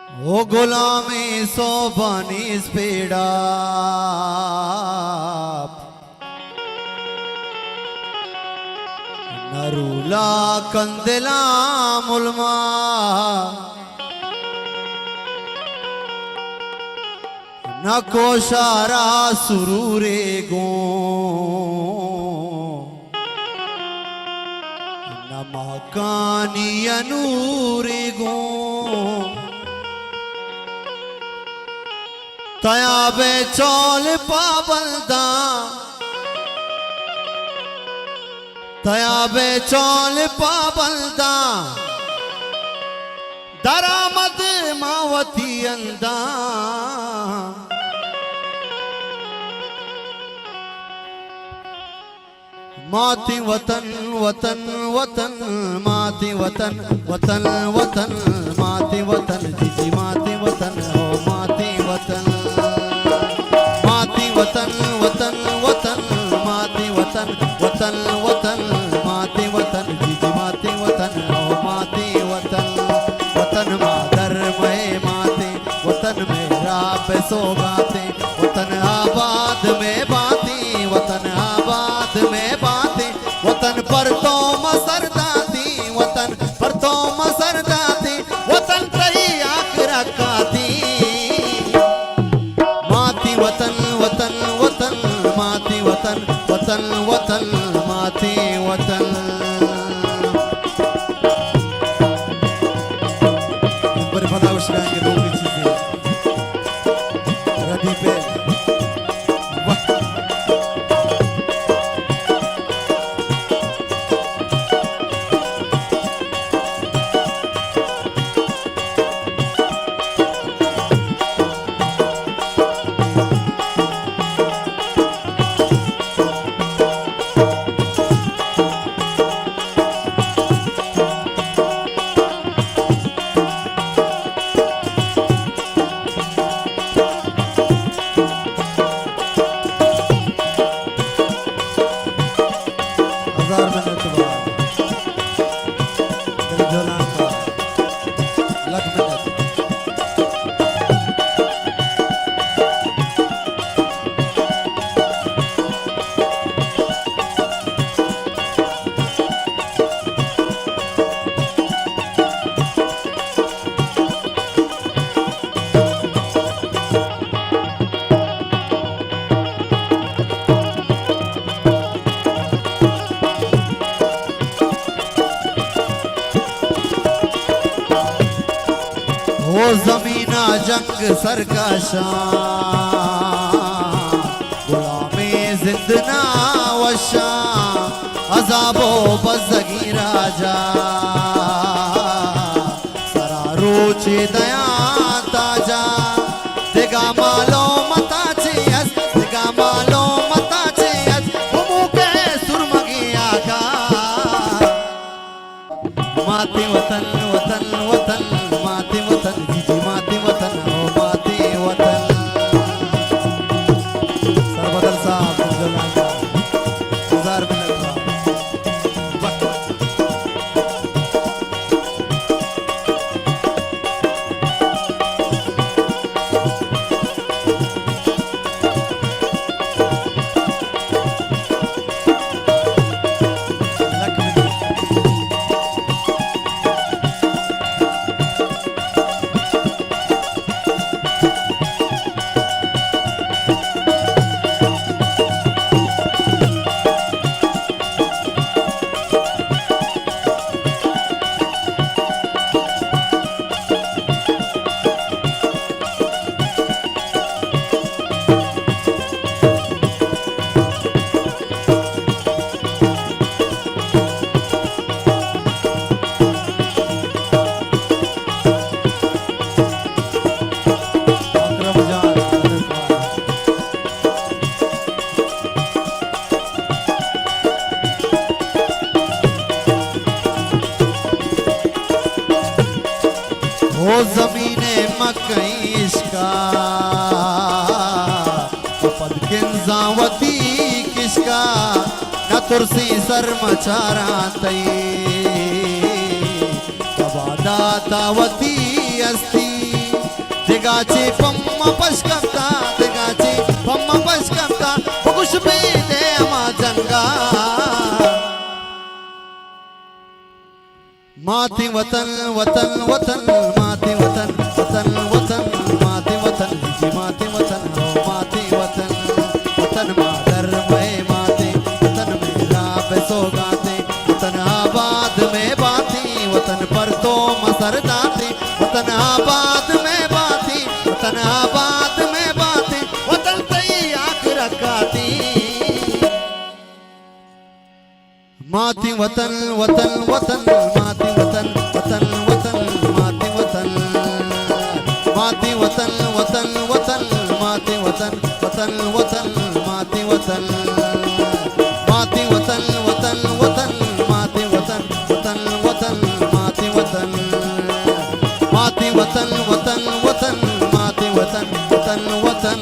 او غلامیں سوبانی اسپیڑا، نہ رولا کندلا ملما، نہ کوشارا سرورے گوں، نہ ماکانی انورے گوں۔ تیابے چول پابنداں، تیابے چول پابنداں، درآمد ما وتی انداں۔ ماتی وطن، وطن، وطن، ماتی وطن، وطن، وطن، ماتی وطن، جی جی ماتی وطن، او ماتی وطن۔ ماتی وطن، وطن، وطن، ماتی وطن، وطن، وطن، ماتی وطن، جی جی ماتی وطن، او ماتی وطن۔ وطن مادر مئے ماتی، وطن مئے راہ پہ سوگاتے، وطن آباد مئے باتی، وطن آباد مئے باتی، وطن پر تو ما سر داتی، وطن پر تو ما سر داتی، وطن تئی آکرا کاتی۔ ماتی وطن، وطن، وطن، ماتی وطن، وطن، وطن، ماتی وطن۔ بر پدا اشکائیں کہ دومی چیزیں ردی پہ۔ واہ۔ ہزار منت وار۔ دل جولان کا لکھ منت۔ او زمین ءَ جنگ سرکشاں، غلامیں زندنا وشاں، عذاب و بزگی راجا، سرا روچے دیاں تاجا۔ دگہ معلومتا چے است، دگہ معلومتا چے است، ہموکے سرمگی آگا۔ ماتی وطن، وطن، وطن، ماتی وطن، جی جی ماتی وطن، او ماتی وطن۔ سربدل صاحب، عبداللہ صاحب، ہزار منت وار۔ او زمین مکئی اشکا، تو پد کنزاں وتی کشکا، نہ ترسی سرمچاراں تئی، تبا داتا وتی ہستی۔ چی پما پشکپتا، دگا چی پما پشکپتا، بگوش بی دے ہما جنگا۔ ماتی وطن، وطن، وطن، ماتی وطن، وطن، وطن، ماتی وطن، جی ماتی وطن، او ماتی وطن، وطن مادر مئے ماتی، وطن مئے راب سوگاتی، وطن آباد مئے باتی، وطن پر تو مسر داتی، وطن آباد مئے باتی، وطن آباد مئے باتی، وطن تئی آخرت گاتی۔ ماتی وطن، وطن، وطن، ماتی وطن، وطن، وطن، ماتی وطن۔ ماتی وطن، وطن، وطن، ماتی وطن، وطن، وطن، ماتی وطن۔ ماتی وطن، وطن، وطن، ماتی وطن، وطن، وطن، ماتی وطن۔ ماتی وطن، وطن، وطن، ماتی وطن، وطن، وطن،